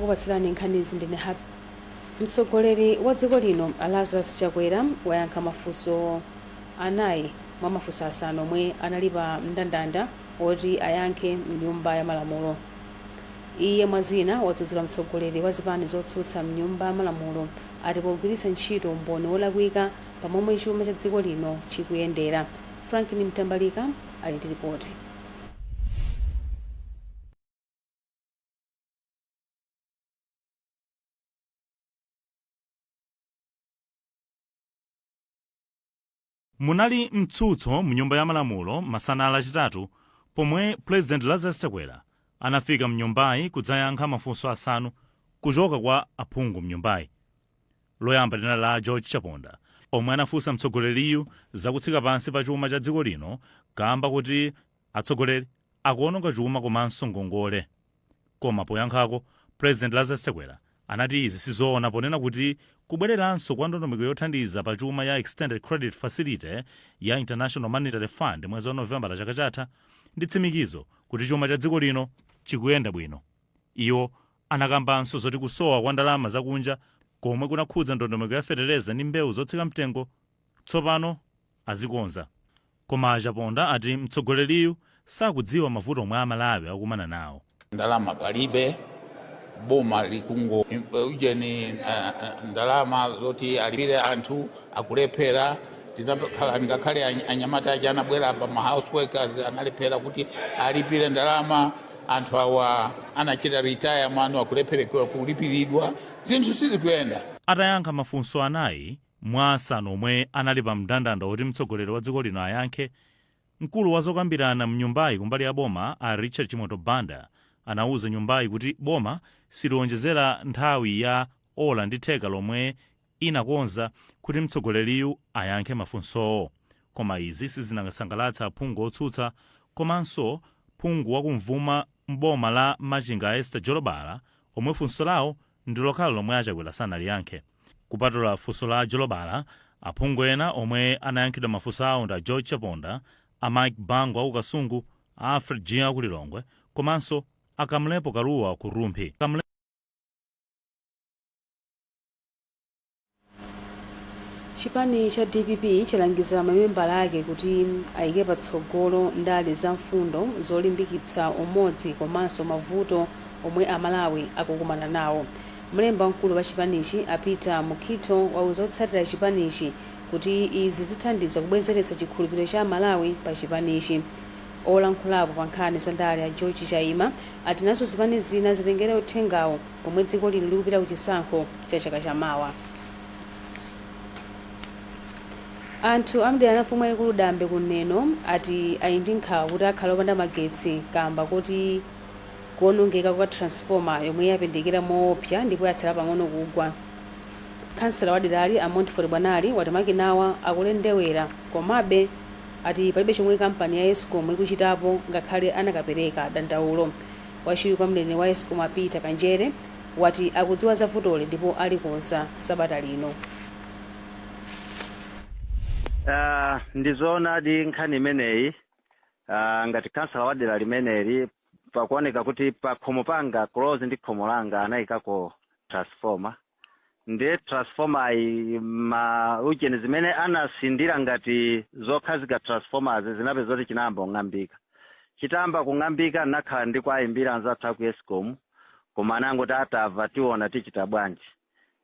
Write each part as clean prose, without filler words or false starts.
Okupatsirani nkhanizi ndine Happy. Mtsogoleri wa dziko lino a Lazarus Chakwera wayankha mafunso anayi mwa mafunso asanu omwe anali pa mndandanda woti ayankhe mnyumba ya malamulo. Iye mwa zina wadzudzula mtsogoleri wa zipani zotsutsa mnyumba ya malamulo ati pogwiritsa ntchito umboni wolakwika pa momwe chuma cha dziko lino chikuyendera. Franklin Mtambalika ali ndi ripoti. Munali mtsutso mnyumba ya malamulo masana a Lachitatu pomwe President Lazarus Chakwera anafika mnyumbayi kudzayankha mafunso asanu kuchoka kwa aphungu mnyumbayi. Loyamba linali la George Chaponda omwe anafunsa mtsogoleriyu zakutsika pansi pa chuma cha dziko lino kamba kuti atsogoleri akuononga chuma komanso ngongole. Koma poyankhako, President Lazarus Chakwera anati izi sizoona ponena kuti kubwereranso kwa ndondomeko yothandiza pa chuma ya Extended Credit Facility ya International Monetary Fund mwezi wa Novembala chaka chatha ndi tsimikizo kuti chuma cha dziko lino chikuyenda bwino. Iwo anakambanso zoti kusowa kwa ndalama zakunja komwe kunakhudza ndondomeko ya fetereza ndi mbewu zotsika mtengo tsopano azikonza. Koma a Chaponda ati mtsogoleriyu sakudziwa mavuto omwe Amalawi akukumana nawo. Ndalama palibe, boma likungo ujeni ndalama zoti alipire anthu akulephera. Tinakhala ngakhale anyamata aja anabwera pa ma house workers analephera kuti alipire ndalama. Anthu awa anachita retire mwanu akulepherekewa kulipiridwa, zinthu sizikuyenda. Atayankha mafunso anayi mwa asanu omwe anali pa mndandanda woti mtsogoleri wa dziko lino ayankhe, mkulu wa zokambirana mnyumbayi kumbali ya boma a Richard Chimwendo Banda anauza nyumbayi kuti boma silionjezera nthawi ya ola ndi theka lomwe inakonza kuti mtsogoleriyu ayankhe mafunsowo. Koma izi sizinasangalatsa aphungu otsutsa komanso phungu wakumvuma m'boma la Machinga a Esther Jolobala omwe funso lawo ndi lokhalo lomwe a Chakwera sanaliyankhe. Kupatula funso la Jolobala, aphungu ena omwe anayankhidwa mafunso awo ndi a George Chaponda, a Mike Bango aku Kasungu, a Alfred Jiya aku Lilongwe komanso a Kamlepo Kalua ku Rumphi. Chipani cha dpp chalangiza mamembala ake kuti ayike patsogolo ndale za mfundo zolimbikitsa umodzi komanso mavuto omwe Amalawi akukumana nawo. Mlembi wamkulu wa chipanichi a Peter Mukhito wauza otsatira chipanichi kuti izi zithandiza kubwezeretsa chikhulupiriro cha Amalawi pa chipanichi. Olankhulapo pa nkhani za ndale a George Chaima ati nazo zipani zina zitengere uthengawo pomwe dziko lino likupita ku chisankho cha chaka chamawa. Anthu a mdera la mfumu yayikulu Dambe ku Neno ati ali ndi nkhawa kuti akhala opanda magetsi kamba koti kuonongeka kwa transformer yomwe yapendekera moopsa ndipo yatsala pang'ono kugwa. Khansala wa derali a Montfort Bwanali wati makinawa akulendewera komabe ati palibe chomwe kampani ya Escom ikuchitapo ngakhale anakapereka dandaulo. Wachiwiri kwa mneneri wa Escom a Peter Kanjere wati akudziwa za vutoli ndipo alikonza sabata lino. Ndizoonadi nkhani imeneyi. Ngati kansala wa dera limeneli, pakuoneka kuti pa khomo panga, close ndi khomo langa, anayikako transformer. Ndiye transformer iyi, ma ujeni zimene anasindira ngati zokhazika transformers, zinapeza kuti chinayamba kung'ambika. Chitayamba kung'ambika, nakhala ndi kuayimbira anzathu aku Escom, koma anangoti atamva, tiona tichita bwanji.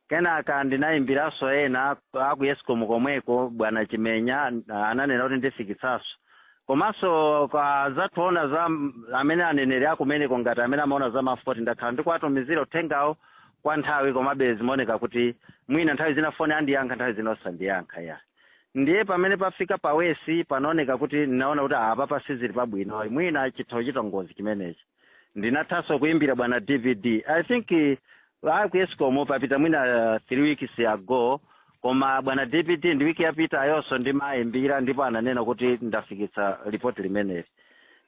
Kenaka ndinayimbiranso ena aku Escom komweko, bwana Chimenya, ananena kuti ndifikitsanso. Komanso kwa zathuona za amene aneneri akumeneko ngati amene amaona za mafoti, ndakhala ndikuwatumizira uthengawo kwa nthawi, komabe zimaoneka kuti mwina nthawi zina foni andiyankha, nthawi zina osandiyankha ya. Ndiye pamene pafika pawesi panaoneka kuti ndinaona kuti apa sizili pabwino, mwina chitha kuchita ngozi chimenechi. Ndinathanso kuimbira bwana DVD, I think aku Escom, papita mwina 3 weeks ago, koma bwana DVD ndi wiki yapitayonso ndimayimbira ndipo ananena kuti ndafikitsa ripoti limeneli.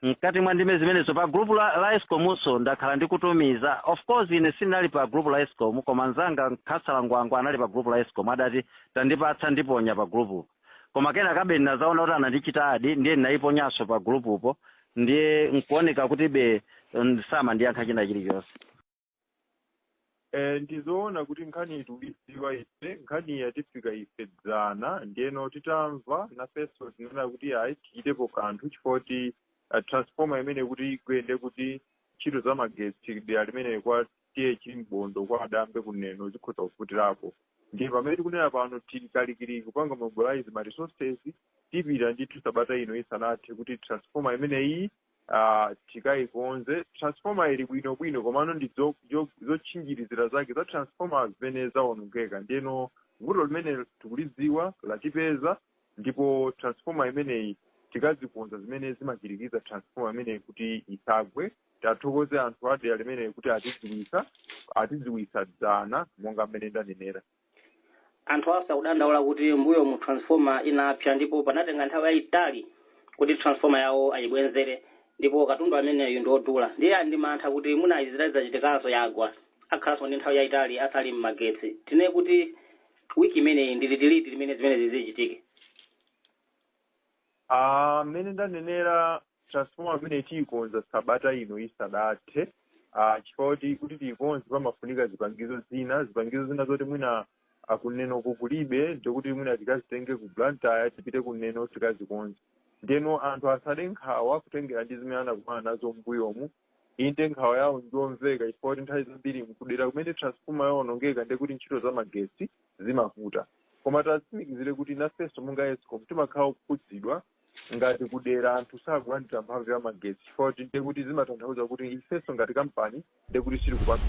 Mkati mwa ndime zimenezo, pa group la Escomunso ndakhala ndikutumiza. Of course ine sindinali pa group la Escom, koma nzanga Khansala Ngwangwa anali pa group la Escom, adati tandipatsa ndiponya pa group, koma kena kabe ndinazaona kuti anandichita add, ndiye ndinayiponyanso pa group po, ndiye nkuoneka kuti be samandiyankha china chilichonse. Ndizoona kuti nkhani tikuidziwa ife, nkhani yatifika ife dzana. Ndiyeno titamva nafenso tinena kuti ayi, tichitepo kanthu, chifukwa kuti transformer imene kuti igwende kuti ntchito za magetsi dera limene kwa tiye Chilimbondo kwa Adambe kuneno zikhoza kuvutirapo. Ndiye pamene tikunena pano tikalikiliki kupanga mobilize ma resources, tipita ndithu sabata ino isanathe kuti transformer imeneyi tikayikonze. Transformer ili bwinobwino, komano ndi zotchinjirizira zake za transformer zimene zawonongeka. Ndiyeno vuto limene tikulidziwa, latipeza, ndipo transformer imeneyi tikazikonza zimene zimachirikiza transformer imeneyi kuti isagwe. Tathokoze anthu adera limeneyi kuti atidziwitsa dzana monga mmene ndanenera. Anthu asakudandaula kuti mbuyo mu transformer inapsa ndipo panatenga nthawi yayitali kuti transformer yawo ayibwenzere, ndipo katundu ameneyu ndi odula. Ndiye ali ndi mantha kuti mwina izi zachitikanso, yagwa, akhalanso ndi nthawi yayitali asali mmagetsi. Tine kuti wiki imeneyi ndi litiliti limene zimene zizichitike? Mmene ndanenera, transformer imene tiyikonza sabata ino isanathe, chifukwa kuti tiyikonze pamafunika zipangizo zina zoti mwina akunenoko kulibe, ndikuti mwina tikazitenge ku Blantyre, tipite kuneno tikazikonze. Ndeno anthu asade nkhawa kutengera ndi zimene anakumana nazo m'mbuyomu. Inde, nkhawa yawo ndiyomveka, chifukwa kuti nthawi zambiri kudera kumene transformer yawonongeka ndekuti ntchito za magetsi zimavuta. Koma tatsimikizire kuti nafenso monga ESCOM timakhala kukhudzidwa ngati kudera anthu sakulandira mphamvu ya magetsi, chifukwa kuti ndekuti zimatanthauza kuti ifenso ngati kampani ndekuti sili kupanga.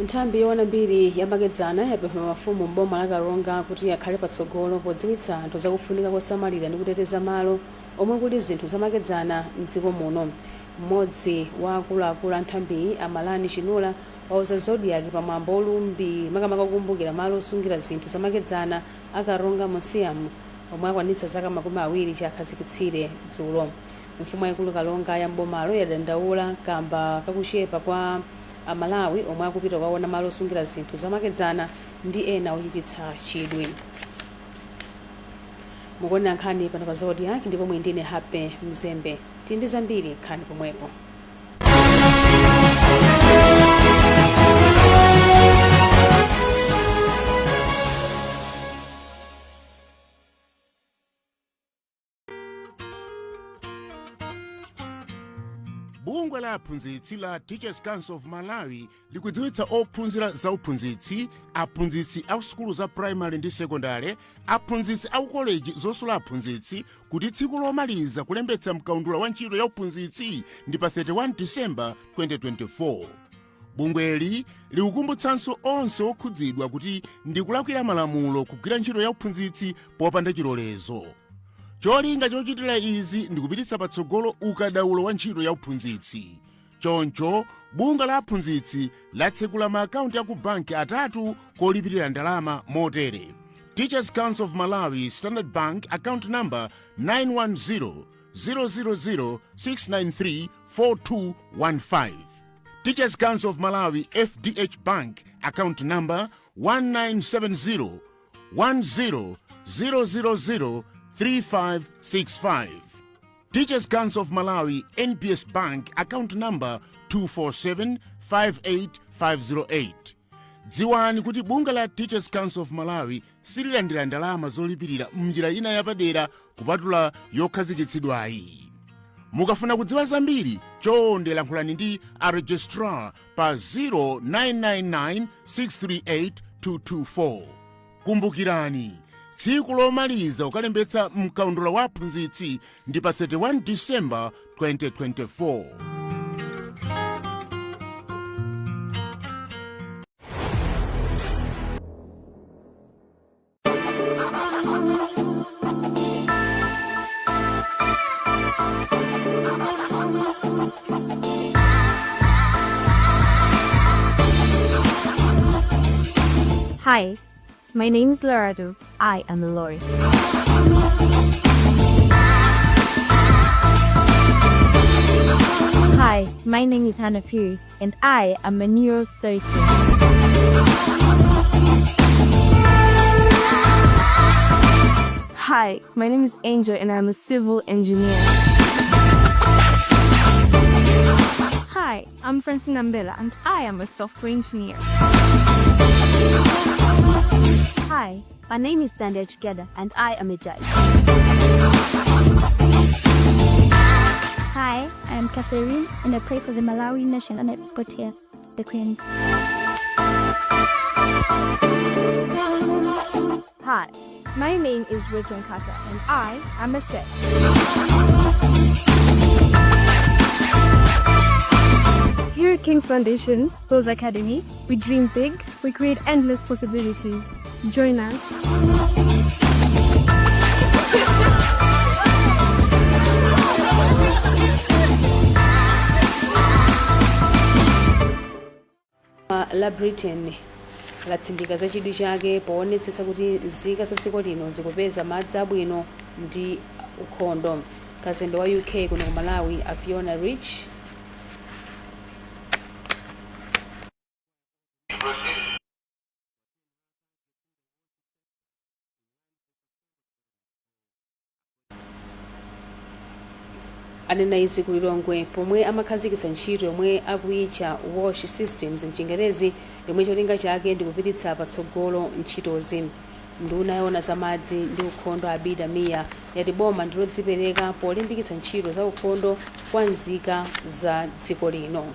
Nthambi yoona mbiri yamakedzana yapempha mafumu m'boma la Karonga kuti akhale patsogolo podziwitsa anthu zakufunika kosamalira ndi kuteteza malo omwe kuli zinthu zamakedzana mdziko muno. Mmodzi wa akuluakulu a nthambiyi, Amalani Chinula, wauza Zodiak pamwambo olumbi makamaka kukumbukira malo osungira zinthu zamakedzana a Karonga Museum omwe akwanitsa zaka 20 chikhazikitsire dzulo. Mfumu yayikulu Kalonga ya mbomalo yadandaula kamba kakuchepa kwa Amalawi omwe akupita kukaona malo osungira zinthu zamakedzana ndi ena ochititsa chidwi. Mukuonera nkhani pano pa Zodiak ndipo muli ndine Happy Mzembe. Tili ndi zambiri nkhani pomwepo. Bungwe la aphunzitsi la Teachers Council of Malawi likudziwitsa ophunzira za uphunzitsi, aphunzitsi a sukulu za primary ndi sekondale, aphunzitsi a ukoleji zosula aphunzitsi kuti tsiku lomaliza kulembetsa mkaundula wa ntchito ya uphunzitsi ndi pa 31 Disemba 2024. Bungweli likukumbutsanso onse okhudzidwa kuti ndikulakwira malamulo kugwira ntchito ya uphunzitsi popanda chilolezo. Cholinga chochitira izi ndikupititsa patsogolo ukadaulo wa ntchito ya uphunzitsi. Choncho bungwe la aphunzitsi latsekula maakaunti aku banki atatu kolipirira ndalama motere: Teachers Council of Malawi, Standard Bank, account number 910 000 693 4215. Teachers Council of Malawi, FDH Bank, account number 1970 10 000 3565. Teachers Council of Malawi, NBS Bank, account number 247 58508. Dziwani kuti bungwe la Teachers Council of Malawi sililandira ndalama zolipirira mnjira ina yapadera kupatula yokhazikitsidwayi. Mukafuna kudziwa zambiri, chonde lankhulani ndi a registrar pa 0999 638 224. Kumbukirani, tsiku lomaliza kukalembetsa mkaundula wa aphunzitsi ndi pa 31 Disemba 2024. Hi, my name is Lerato. I am a lawyer. Hi, my name is Hannah Fury, and I am a neurosurgeon. Hi, my name is Angel and I'm a civil engineer. Hi, I'm Francine Ambela, and I am a software engineer. Hi, my name is Tanda Chikeda and I am a judge. Hi, I am Catherine and I pray for the Malawi nation and I put here the Queens. Hi, my name is Rachel Carter and I am a chef. Here at King's Foundation, Rose Academy, we dream big, we create endless possibilities. Join us. La Britain latsindika za chidwi chake poonetsetsa kuti nzika za dziko lino zikupeza madzi abwino ndi ukhondo. Kazembe wa UK kuno ku Malawi, a Fiona Rich, anena izi ku Lilongwe pomwe amakhazikitsa ntchito yomwe akuyitcha WASH Systems mchingerezi, yomwe cholinga chake ndi kupititsa patsogolo ntchitozi. Nduna yoona za madzi ndi ukhondo, Abida Mia, yati boma ndilodzipereka polimbikitsa ntchito za ukhondo kwa nzika za dziko lino.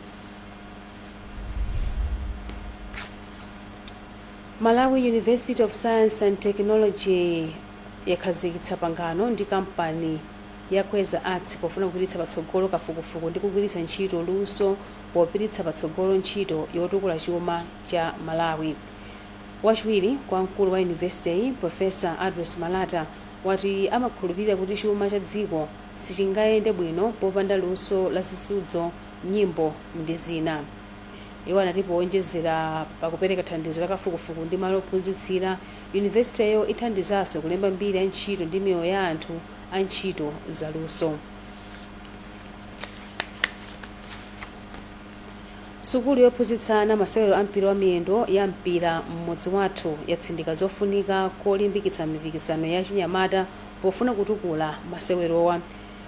Malawi University of Science and Technology yakhazikitsa pangano ndi kampani ya Kweza Arts pofuna kupititsa patsogolo kafukufuku ndi kugwiritsa ntchito luso popititsa patsogolo ntchito yotukula chuma cha Malawi. Wachiwiri kwa mkulu wa yunivesiteyi, Profesa Address Malata, wati amakhulupirira kuti chuma cha dziko sichingayende bwino popanda luso la zisudzo, nyimbo ndi zina. Iwo anati powonjezera pakupereka thandizo la kafukufuku ndi malo ophunzitsira, yunivesiteyo ithandizanso kulemba mbiri ya ntchito ndi miyoyo ya anthu a ntchito zaluso. Sukulu yophunzitsa ana masewero a mpira wa miyendo ya Mpira Mmudzi Wathu yatsindika zofunika kolimbikitsa mipikisano ya chinyamata pofuna kutukula masewerowa.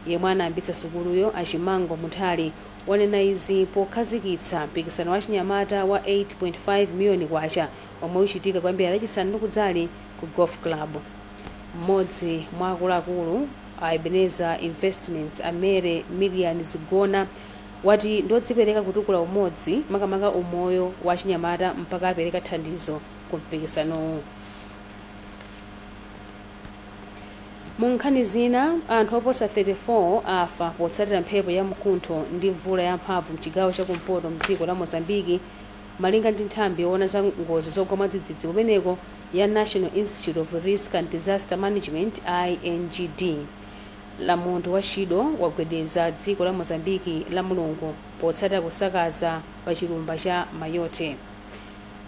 Yemwe anayambitsa sukuluyo, Achimango Munthali, wanena izi pokhazikitsa mpikisano wa chinyamata wa 8.5 miliyoni kwacha omwe uchitika kuyambira Lachisanu likudzali ku Golf Club. Mmodzi mwa akuluakulu a Ebenezer Investments, Amere Milian Zigona, wati ndodzipereka kutukula umodzi, makamaka umoyo wa chinyamata, mpaka apereka thandizo ku mpikisanowu. Mu nkhani zina, anthu oposa 34 afa potsatira mphepo ya mkuntho ndi mvula yamphamvu mchigawo chakumpoto mdziko la Mozambiki, malinga ndi nthambi yoona za ngozi zogwa mwadzidzidzi kumeneko ya National Institute of Risk and Disaster Management, INGD. Namondwe wa Chido wagwedeza dziko la Mozambiki la Mulungu potsatira kusakaza pa chilumba cha Mayotte.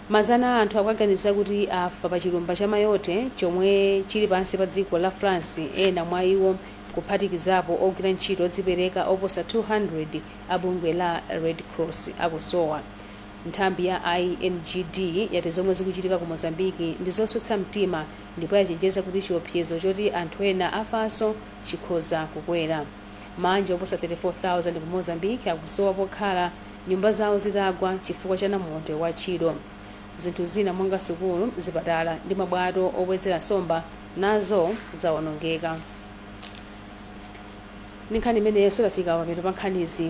Mazana a anthu akuganiza kuti afa pa chilumba cha Mayotte chomwe chili pansi pa dziko la France. Ena mwa iwo, kuphatikizapo ogwira ntchito odzipereka oposa 200 a bungwe la Red Cross, akusowa. Nthambi ya INGD yati zomwe zikuchitika ku Mozambiki ndi zoswetsa mtima ndipo yachenjeza kuti chiopsezo choti anthu ena afanso chikhoza kukwera. Mabanja oposa 34,000 ku Mozambique akusowa pokhala, nyumba zawo zitagwa chifukwa cha namondwe wa Chido. Zinthu zina monga sukulu, zipatala ndi mabwato owedzera nsomba nazo zawonongeka. Ndi nkhani imeneyo tafika pamapeto pa nkhanizi.